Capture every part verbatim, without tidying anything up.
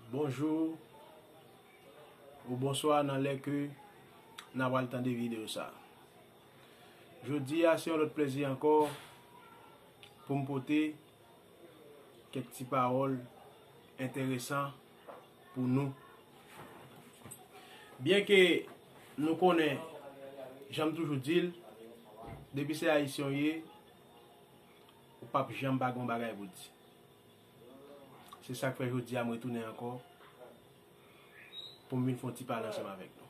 Bonjou ou bonswa nan lè ke n a pral tande videyo sa. Jodi a, se yon lòt plezi ankò pou m pote kèk ti pawòl enteresan pou nou. Byenke nou konnen, jan m toujou di l, depi se Ayisyen w ye, ou p ap janm pa gen yon bagay pou di. Se sa k fè jodi a m retounen ankò pou m vin fè yon ti pale ansanm avèk nou.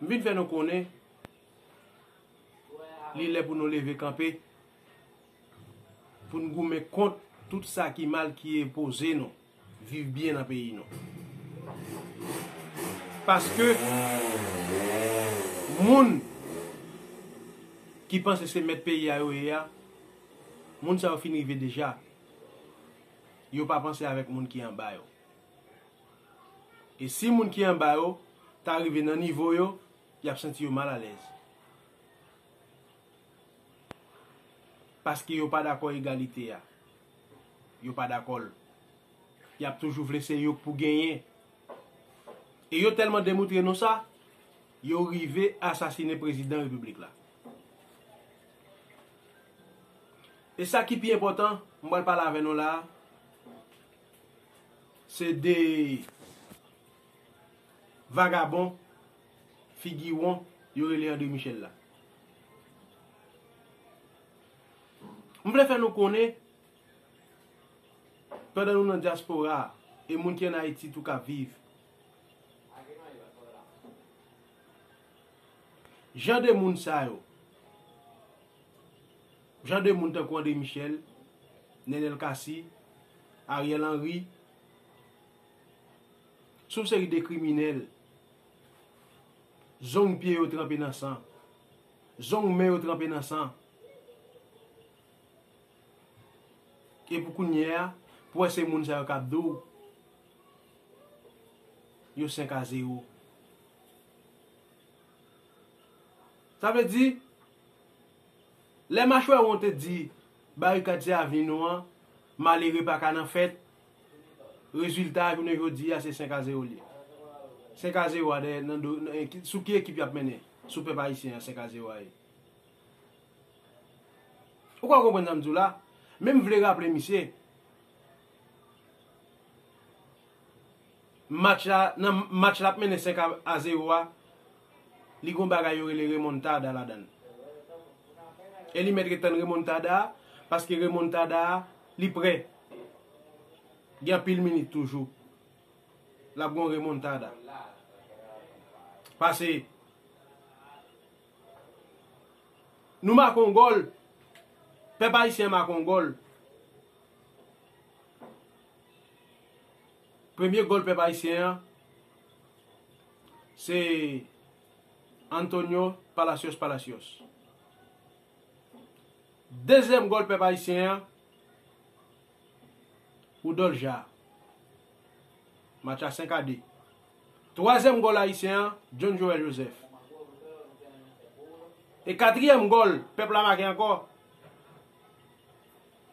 M vin fè nou konnen li lè pou nou leve kanpe, pou n goumen kont tout sa ki mal ki enpoze nou viv byen nan peyi nou. Paske moun ki panse se mèt peyi a yo ye a, moun sa yo fin rive deja. Yo pa panse avèk moun ki anba yo. E si moun ki anba yo ta rive nan nivo yo, y ap santi yo malalèz. Paske yo pa dakò egalite a. Yo pa dakò l. Y ap toujou vle se yo k pou genyen. E yo tèlman demoutre nou sa, yo rive asasinen prezidan repiblik la. E sa ki pi enpòtan, m pral pale avè nou la a, se de vagabon, figi won, yo rele André Michel la. M vle fè nou konnen, pandan nou nan dyaspora a, e moun ki ann Ayiti tou k ap viv, jan de moun sa yo, jan de moun tankou André Michel, Nenel Cassy, Ariel Henry, se yon seri de kriminèl. Zong pye yo tranpe nan san. Zong men yo tranpe nan san. E pou kounye a, pou wè se moun sa yo k ap di w yo senk a zewo. Sa vle di, lè machwè won te di barikad se avni nou an, malere pa ka nan fèt, rezilta a jounen jodi a se senk a zewo l ye. Senk a zewo a dèyè nan do, nan, sou ki ekip y ap mennen? Sou pèp ayisyen an senk a zewo a ye. Ou ka konprann sa m di w la? Men m vle raple misye, match la, nan match l ap mennen senk a zewo a, li gon bagay yo rele remontada ladan l. E li mèt ret tann remontada a, paske remontada a, li prè. Gen anpil minit toujou. L ap gon remontada. Pase, nou make yon gòl. Pèp ayisyen an make yon gòl. Premye gòl pèp ayisyen an, se Antonio Palacios Palacios. Dezyèm gòl pèp ayisyen an, Rudolf Ja. Match la senk a de. Twazyèm gòl ayisyen an, John Joël Joseph. E katriyèm gòl pèp la make ankò,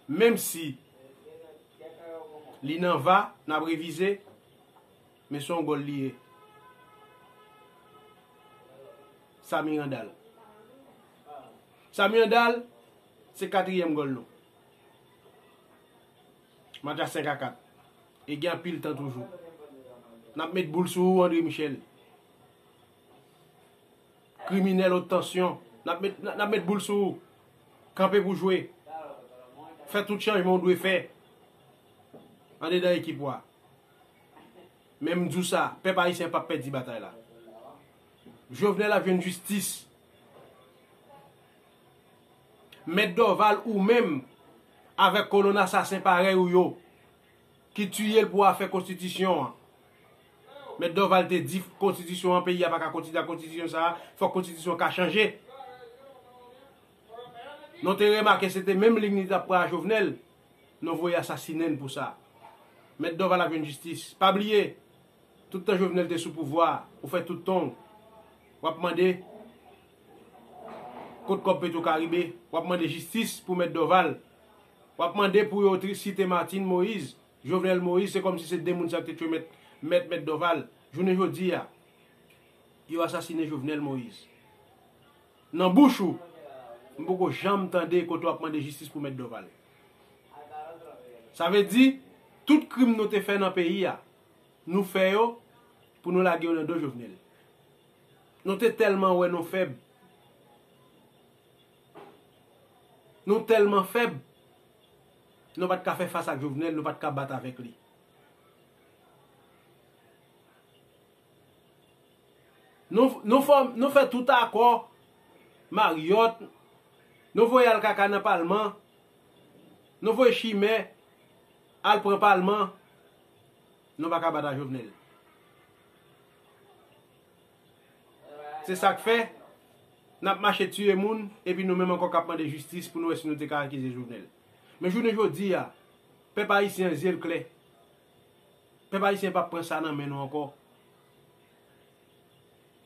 menm si li nan va, n ap revize, men se yon gòl li ye. Samy Randal. Samy Randal, se katriyèm gòl nou. Match la senk a kat. E gen anpil tan toujou. N ap met boul sou ou, André Michel. Kriminèl, wot tansyon. N ap met, n ap met boul sou ou. Kanpe pou jwe. Fè tout chanjman w dwe fè andedan ekip ou a. Men m di w sa, pèp ayisyen p ap pèdi batay la. Jovenel ap jwenn jistis. Mèt Dorval, ou menm, avèk kolonn asasen parèy ou yo, ki tiye l pou afè konstitisyon an. Mèt Dorval te di konstitisyon an, peyi a pa ka kontinye ak konstitisyon sa a, fòk konstitisyon ka chanje. Nou te remake se te menm liy li t ap pran a Jovenel, nou voye asasinen n pou sa. Mèt Dorval ap jwenn jistis. Pa bliye, tout tan Jovenel te sou pouvwa a, ou fè tout tan w, w ap mande kot kòb Petro Caribe, w ap mande jistis pou Mèt Dorval, w ap mande pou yo tri-, site Martine Moïse, Jovenel Moïse, se kòmsi se de moun sa ki te tchwe mèt, mèt, mèt Dòval. Jounen jodi a, yo asasinen Jovenel Moïse. Nan bouch ou, m poko janm tande kote w ap mande jistis pou mèt Dòval. Sa vle di, tout krim nou te fè nan peyi a, nou fè yo pou nou lage yo nan do Jovenel. Nou te tèlman wè nou fèb. Nou tèlman fèb, nou pa t ka fè fas ak Jovenel, nou pa t ka bat avèk li. Nou, nou fè, nou fè tout akò, Marriott, nou voye al kaka nan palman, nou voye chimè al pran palman, nou pa ka bat ak Jovenel. Se sa k fè, n ap mache tiye moun, epi nou menm ankò k ap mande jistis pou nou wè si nou te ka akize Jovenel. Men jounen jodi a, pèp ayisyen an zye l klè. Pèp ayisyen p ap pran sa nan men nou ankò.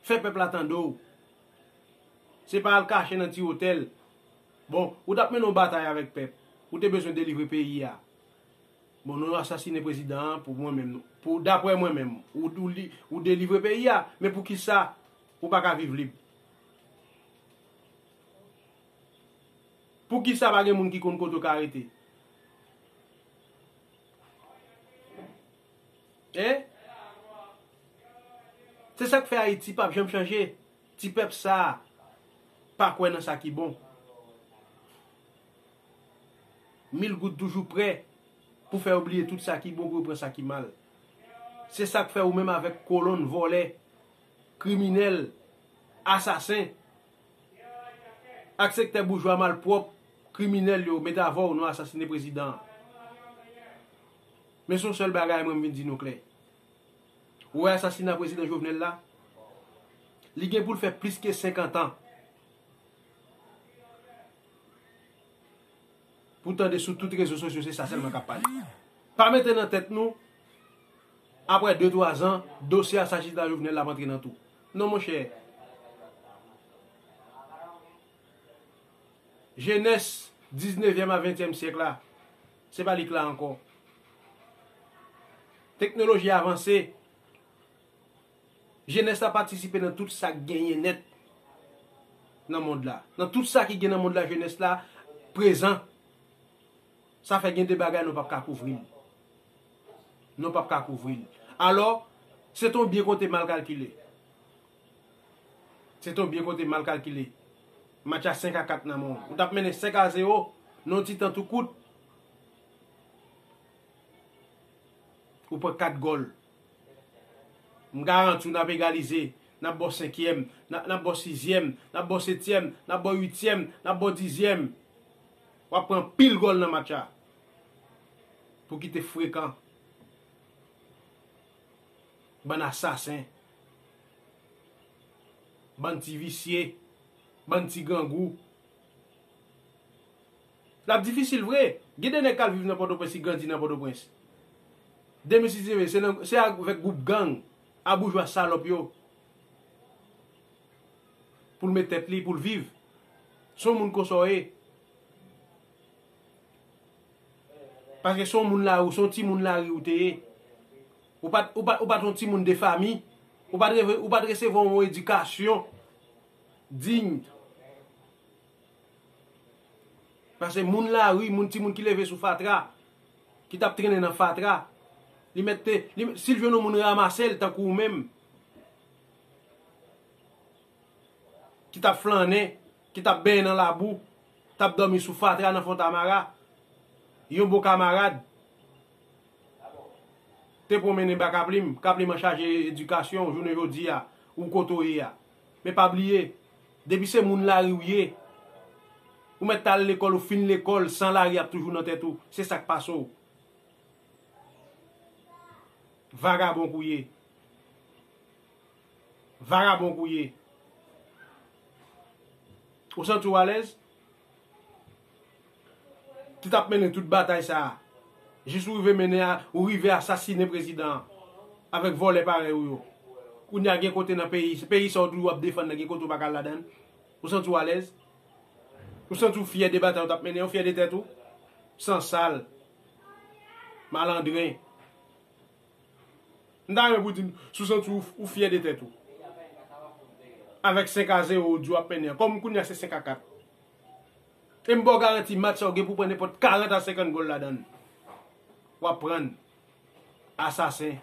Fè pèp la tande w. Se pa al kache nan ti otèl. Bon, ou t ap mennen yon batay avèk pèp. Ou te bezwen delivre peyi a. Bon, nou asasinen prezidan an pou mwen menm. Pou, daprè mwen menm, ou, ou, li- ou delivre peyi a, men poukisa ou pa ka viv lib? Poukisa pa gen moun ki konn kote w ka rete? Hein? Se sa k fè Ayiti p ap janm chanje. Ti pèp sa a pa kwè nan sa ki bon. Mil goud toujou prè pou fè yo bliye tout sa ki bon, pou yo pran sa ki mal. Se sa k fè ou menm avèk kolonn vòlè, kriminèl, asasen, ak sektè boujwa malpwòp, kriminèl yo, met avè w, nou asasinen prezidan an. Men se yon sèl bagay mwen m vin di nou klè. Ou wè asasina prezidan Jovenel la? Li gen pou l fè plis ke senkant an. Pou tande sou tout rezo sosyo, se sa sèlman k ap pale. Pa mete nan tèt nou, apre de twa zan, dosye asasina Jovenel la ap antre nan tou. Non, monchè. Jenès diznevyèm a ventyèm syèk la, se pa li k la ankò. Teknoloji avanse. Jenès la patisipe nan tout sa k genyen nèt nan mond la. Nan tout sa ki gen nan mond la, jenès la prezan. Sa fè gen de bagay nou p ap ka kouvri l. Nou p ap ka kouvri l. Alò, se t on byen kote mal kalkile. Se t on byen kote mal kalkile. Match a senk a kat nan men w. Ou t ap mennen senk a zewo, nan yon ti tan tou kout. Ou pran kat gòl. M garanti w n ap egalize. N ap ba w senkyèm, n ap, n ap ba w sizyèm, n ap ba w setyèm, n ap ba w uityèm, n ap ba w dizyèm. W ap pran anpil gòl nan match a. Pou kite frekan. Bann asasen. Bann ti visye. Bann ti grangou. L ap difisil vre. Gen de nèg k al viv nan Pòtoprens, ki grandi nan Pòtoprens. De mil sis se nan, se avèk gwoup gang a boujwa salòp yo pou l met tèt li, pou l viv. Se yon moun konsa w ye. Paske se yon moun lari, se yon timoun lari ou te ye. Ou pa t, ou pa, ou pa t yon timoun de fanmi. Ou pa t reve-, ou pa t resevwa yon edikasyon diy. Paske moun lari, moun, timoun ki leve sou fatra, ki t ap trennen nan fatra, li mèt te, li, si l jwenn yon moun ranmase l tankou ou menm, ki t ap flannen, ki t ap benyen nan labou, t ap dòmi sou fatra nan Fontamara, yon bon kamarad, te pran mennen ba Kaplim, Kaplim an chaje edikasyon, jounen jodi a, ou kote w ye a. Men pa bliye, depi se moun lari w ye, ou mèt t al lekòl, ou fin lekòl, san lari ap toujou nan tèt ou. Se sa k pase w. Vagabon k ou ye. Vagabon k ou ye. Ou santi w alèz? Ki t ap mennen tout batay sa a. Jis ou rive mennen a, ou rive asasinen prezidan an. Avèk vòlè parèy ou yo. Kounye a gen kote nan peyi, peyi sa w toujou ap defann nan, gen kote ou pa ka al ladan l. Ou santi w alèz? Ou santi w fyè de batay ou t ap mennen, ou fyè de tèt ou? Sansal. Malandren. M ta renmen pou di m, si w santi w, ou fyè de tèt ou. Avèk senk a zewo ou di w ap mennen an. Kòm kounye a se senk a kat. E m ba w garanti match sa ou gen pou pran nenpòt karant a senkant gòl ladan l. W ap pran l. Asasen.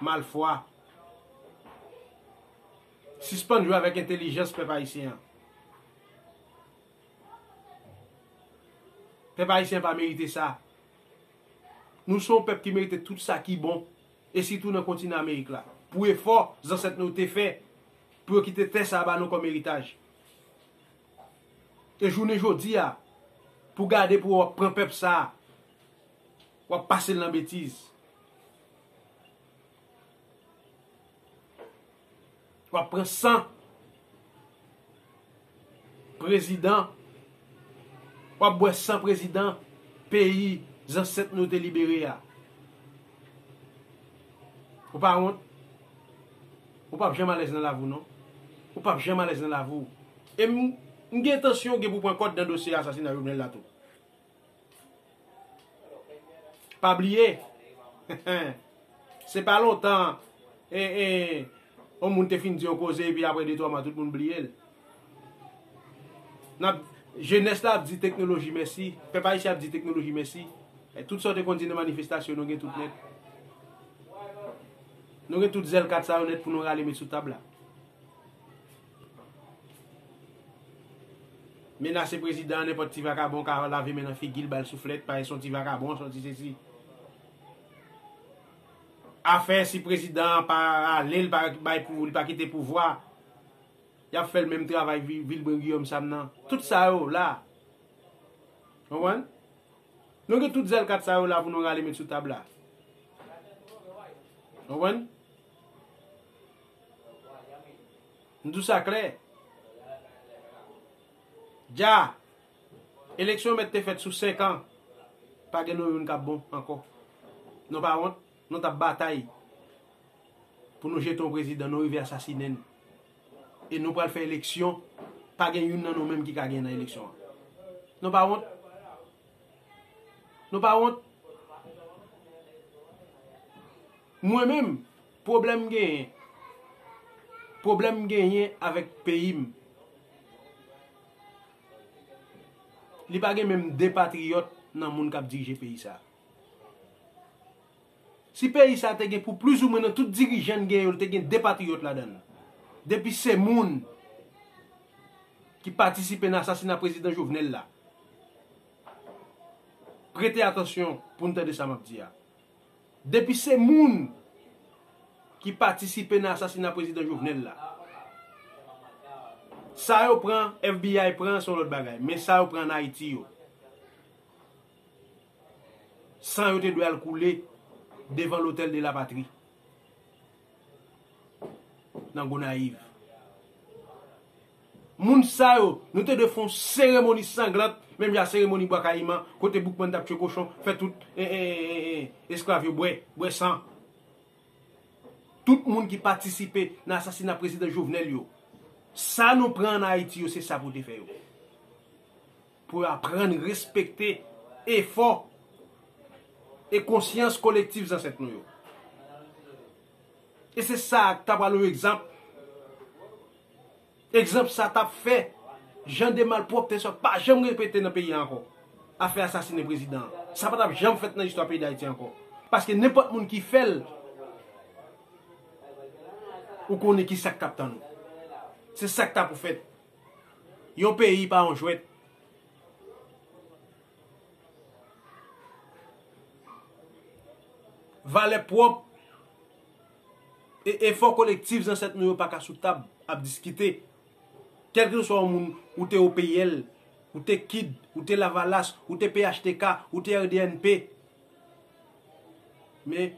Malfwa. Sispann jwe avèk entèlijans pèp ayisyen an. Pèp ayisyen pa merite sa. Nou se yon pèp ki merite tout sa ki bon, e sitou nan kontinan Amerik la, pou efò zansèt nou te fè, pou yo kite tè sa a ba nou kòm eritaj. E jounen jodi a, pou gade pou w ap pran pèp sa a, w ap pase l nan betiz. W ap pran san prezidan. W ap bwè san prezidan peyi zansèt nou te libere a. Ou pa wont? Ou p ap janm alèz nan lavi w, non. Ou p ap janm alèz nan lavi w. E m, m gen entansyon gen pou pran kòd nan dosye asasina Jovenel la tou. Pa bliye. Se pa lontan, e, e, yon moun te fin di yon koze, epi apre de twa mwa, tout moun bliye l. N ap, jenès la ap di teknoloji mèsi, pèp ayisyen ap di teknoloji mèsi. E tout sa w te konn di nan manifestasyon, nou gen tout nèt. Nou gen tout zèl kat sa yo nèt pou nou rale met sou tab la. Menase prezidan an, nenpòt ti vakabon ka lave men nan figi l, ba l souflèt, parèy se yon ti vakabon, se yon ti sesi. Afè si prezidan an pa ale, l pa bay pou, li pa kite pouvwa, y ap fè l menm travay Vi-, Vilbrun Guillaume Sam nan. Tout sa yo la. Konprann? Nou gen tout zèl kat sa yo la pou nou rale met sou tab la. Konprann? M di w sa klè. Dja, eleksyon mèt te fèt sou senk an. Pa gen nou youn k ap bon ankò. Nou pa wont, nou t ap batay pou nou jete yon prezidan, nou rive asasinen l. E nou pral fè eleksyon, pa gen youn nan nou menm ki ka gen nan eleksyon an. Nou pa wont? Nou pa wont? Mwen menm, pwoblèm m genyen, pwoblèm m genyen avèk peyi m, li pa gen menm de patriyòt nan moun k ap dirije peyi sa a. Si peyi sa a te gen pou plizoumwen nan tout dirijan n gen yo, li te gen de patriyòt ladan l. Depi se moun ki patisipe nan asasina prezidan Jovenel la, prete atansyon pou n tande sa m ap di a. Depi se moun ki patisipe nan asasina prezidan Jovenel la, sa yo pran, F B I pran, se yon lòt bagay. Men sa yo pran ann Ayiti yo, san yo te dwe al koule devan Lotèl de la Patri nan Gonayiv. Moun sa yo, nou te dwe fè yon seremoni sanglant, menm jan seremoni Bwa Kayiman, kote Boukman t ap tchwe kochon, fè tout, e, e, e, e, esklav yo bwè, bwè san. Tout moun ki patisipe nan asasina prezidan Jovenel yo, sa nou pran ann Ayiti yo, se sa pou te fè yo. Pou yo aprann respekte efò e konsyans kolektif zansèt nou yo. E se sa k ta pral yon egzanp. Egzanp sa t ap fè jan de malpwòpte sa pa janm repete nan peyi a ankò. Afè asasinen prezidan an. Sa pa t ap janm fèt nan istwa peyi Dayiti ankò. Paske nenpòt moun ki fè l, ou konnen ki sa k t ap tann ou. Se sa k t ap pou fèt. Yon peyi pa yon jwèt. Valè pwòp e efò kolektif zansèt nou yo pa ka sou tab ap diskite. Kèlkeswa yon moun, ou te O P I L, ou te kid, ou te Lavalas, ou te P H T K, ou te R D N P. Men,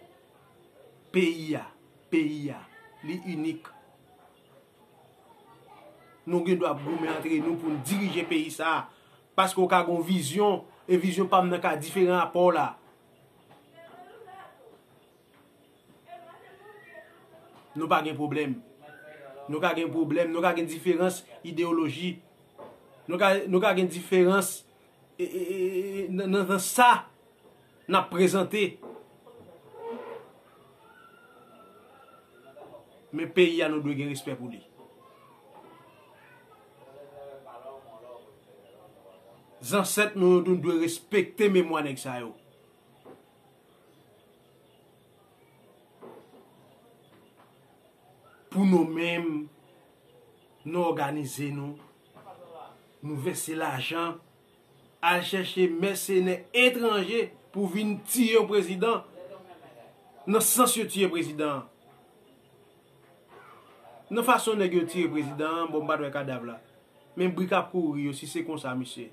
peyi a, peyi a, li inik. Nou gen dwa ap goumen antre nou pou n dirije peyi sa a. Paske w ka gen yon vizyon, e vizyon pa m nan ka diferan a pa w la. Nou pa gen pwoblèm. Nou ka gen pwoblèm, nou ka gen diferans ideyoloji. Nou ka, nou ka gen diferans, e, e, e, e, nan, nan, nan sa n ap prezante. Men peyi a, nou dwe gen respè pou li. Zansèt nou yo, nou dwe respekte memwa nèg sa yo. Pou nou menm, nou òganize nou, nou vèse lajan, al chèche mèsenè etranje pou vin tiye yon prezidan, nan sans yo tiye prezidan an. Nan fason nèg yo tiye prezidan an, bon, m pa t wè kadav la. Men bri k ap kouri yo, si se konsa, mesye.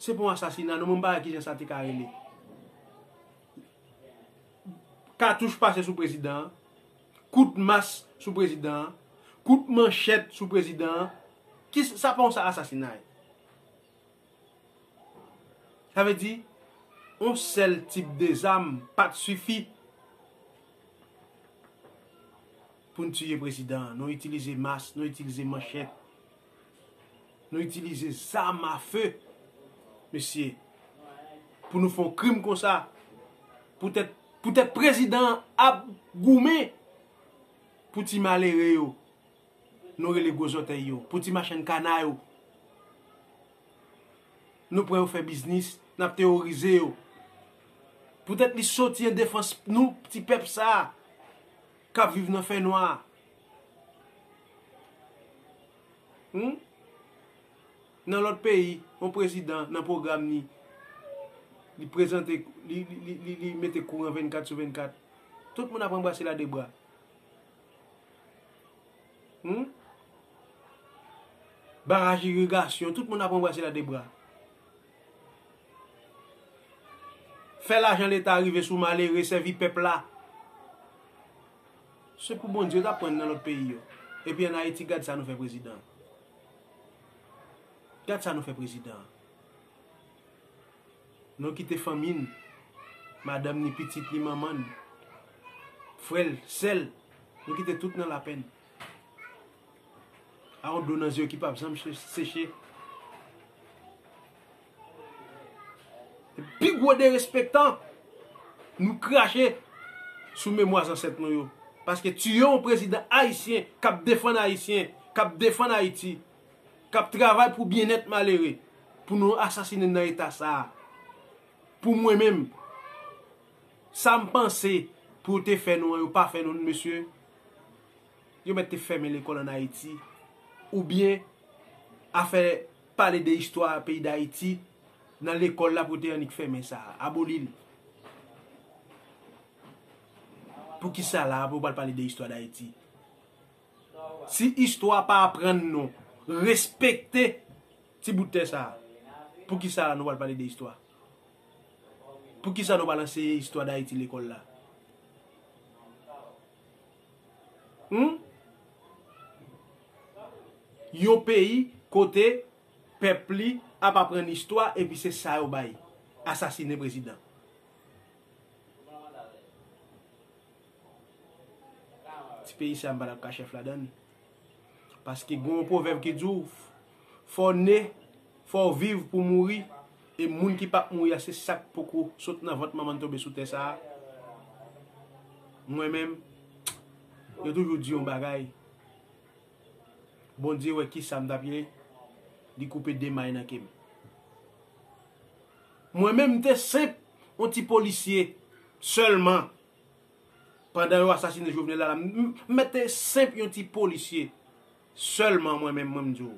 Se pa yon asasina, non, mwen m pa wè kijan sa te ka rele. Katouch pase sou prezidan an, kout mas sou prezidan an, kout manchèt sou prezidan an. Ki, sa pa yon sa asasinay. Sa vle di, yon sèl tip de zam pa t sifi pou n tiye prezidan an. Nou itilize mas, nou itilize manchèt, nou itilize zam a fe, mesye, pou nou fè yon krim konsa. Poutèt, poutèt prezidan an ap goumen pou ti malere yo. Nou rele gwo zòtèy yo, pou ti machann kana yo. Nou pran yo fè biznis, n ap teworize yo. Poutèt li soti an defans nou, ti pèp sa a, k ap viv nan fènwa a. Hmm? Nan lòt peyi, yon prezidan nan pwogram li, li prezante, li, li, li, li, li mete kouran vennkat sou vennkat. Tout moun ap anbrase l a de bra. Hmm? Baraj irigasyon, tout moun ap anbrase l a de bra. Fè lajan Leta rive sou malere, sèvi pèp la. Se pou Bondye yo t ap pran nan lòt peyi yo. Epi ann Ayiti, gad sa nou fè prezidan. Gad sa nou fè prezidan. Nou kite fanmi n, madanm ni, pitit ni, manman n, frè l, sè l, nou kite tout nan lapenn. A yon dlo nan zye yo ki p ap janm che-, seche. Pi gwo derespektan, nou krache sou memwa zansèt nou yo. Paske tiye yon prezidan ayisyen k ap defann Ayisyen, k ap defann Ayiti, k ap travay pou byennèt malere, pou nou asasinen nan eta sa a. Pou mwen menm, sa m panse pou yo te fè nou an, yo pa fè nou l, mesye. Yo mèt te fèmen lekòl ann Ayiti. Oubyen, afè pale de istwa peyi Dayiti nan lekòl la pou yo te annik fèmen sa a, aboli l. Poukisa la a pou yo pral pale de istwa Dayiti? Si istwa pa aprann nou respekte ti bout tè sa a, poukisa la nou pral pale de istwa? Poukisa nou pral anseye istwa Dayiti lekòl la? Hmm? Yon peyi kote pèp li ap aprann istwa epi se sa yo bay. Asasinen prezidan. Ti peyi sa a, m pa t ap ka chèf ladan l. Paske gen yon pwovèb ki di w, fò w ne, fò w viv pou w mouri, e moun ki p ap mouri a, se sa k poko sot nan vant manman n tonbe sou tè sa a. Mwen menm, yo toujou di yon bagay, Bondye wè kisa m t ap ye, li koupe de may nan ke m. Mwen menm, m te senp, yon ti polisye sèlman. Pandan yo asasinen Jovenel la, m, m mèt te senp yon ti polisye sèlman mwen menm, mwen m di w.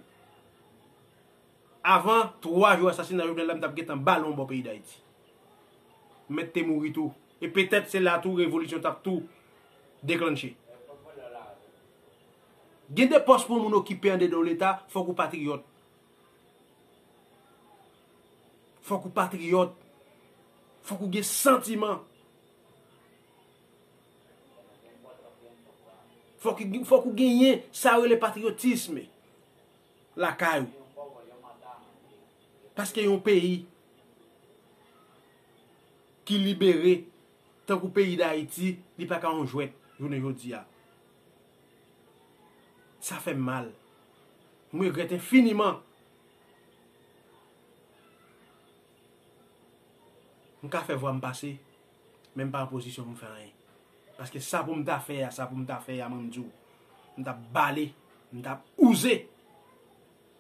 Avan twa jou asasina Jovenel la, m t ap gentan bale yon bò peyi Dayiti. M mèt te mouri tou. E petèt se la tou revolisyon t ap tou deklanche. Gen de pòs pou moun okipe andedan yon leta, fòk ou patriyòt. Fòk ou patriyòt. Fòk ou gen santiman. Fòk, fòk ou genyen sa yo rele patriyotism lakay ou. Paske yon peyi ki libere, tankou peyi Dayiti, li pa ka yon jwèt jounen jodi a. Sa fè m mal. M regrèt enfiniman. M ka fè vwa m pase, men m pa an pozisyon pou m fè anyen. Paske sa pou m ta fè a, sa pou m ta fè a, mwen m di w, m t ap bale, m t ap ouze.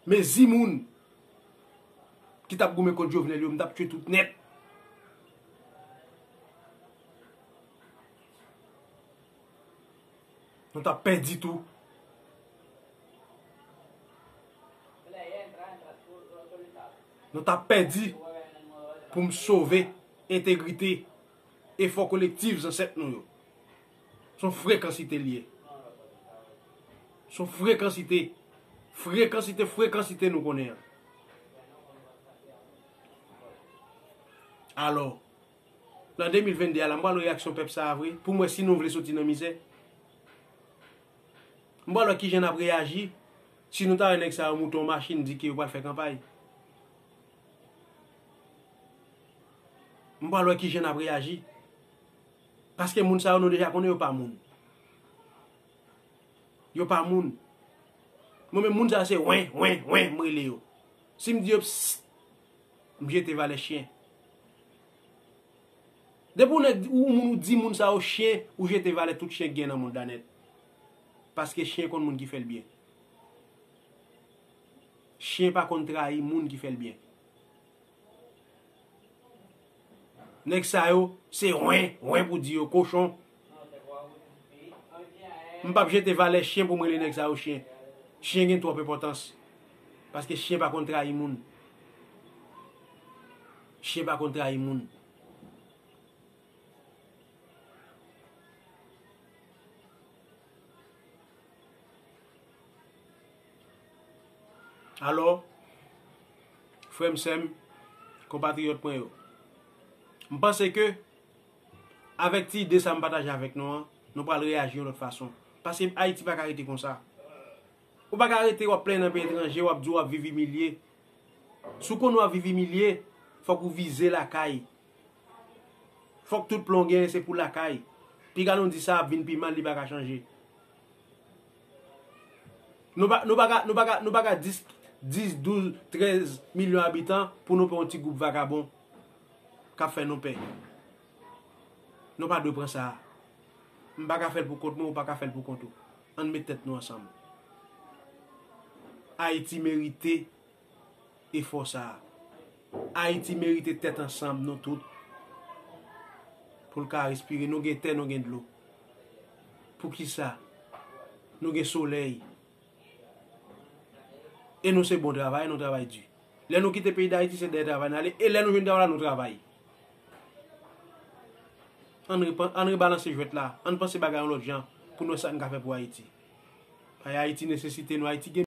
Mezi moun ki t ap goumen kont Jovenel yo, m t ap tchwe tout nèt. Nou t ap pèdi tou. Nou t ap pèdi pou m sove entegrite, efò kolektif zansèt nou yo. Se yon frekansite l ye. Se yon frekansite. Frekansite, frekansite nou konnen an. Alò, nan de mil venn de a la, m pral wè reyaksyon pèp sa a vre, pou m wè si nou vle soti nan mizè. M pral wè kijan n ap reyaji si nou ta wè nèg sa yo moute yon machin, di ke yo pral fè kanpay. M pral wè kijan n ap reyaji. Paske moun sa yo, nou deja konnen yo pa moun. Yo pa moun. Mwen menm, moun sa yo se wen, wen, wen, m rele yo. Si m di yo, psst, m jete valè chen. Depi ou nèg, ou moun, ou di moun sa yo chen, ou jete valè tout chen k gen nan mond la nèt. Paske chen konn moun ki fè l byen. Chen pa konn trayi moun ki fè l byen. Nèg sa yo, se wen, wen pou di yo, kochon. M p ap jete valè chen pou m rele nèg sa yo chen. Chen gen twòp enpòtans. Paske chen pa konn trayi moun. Chen pa konn trayi moun. Alò, frè m, sè m, konpatriyòt mwen yo, m panse ke avèk ti ide sa m pataje avèk nou an, nou pral reyaji yon lòt fason. Paske Ayiti pa ka rete konsa. Ou pa ka rete w ap plenyen nan peyi etranje, w ap di w ap viv imilye. Si w konnen w ap viv imilye, fòk ou vize lakay. Fòk tout plan w genyen se pou lakay. Piga nou di sa ap vin pi mal, li pa ka chanje. Nou pa, nou pa ka, nou pa ka, nou pa ka dis, dis, douz, trèz milyon abitan pou nou pran yon ti gwoup vagabon k ap fè nou pè. Nou pa dwe pran sa. M pa ka fè l pou kont mwen, ou pa ka fè l pou kont ou. Ann met tèt nou ansanm. Ayiti merite efò sa a. Ayiti merite tèt ansanm, nou tout, pou l ka respire. Nou gen tè, nou gen dlo. Poukisa? Nou gen solèy. E nou se bon travayè, nou travay di. Lè nou kite peyi Dayiti, se dèyè travay n ale. E lè nou jwenn travay la, nou travay. Ann repan-, ann rebalanse jwèt la. Ann panse bagay yon lòt jan pou nou wè sa n ka fè pou Ayiti. Paske Ayiti nesesite nou. Ayiti gen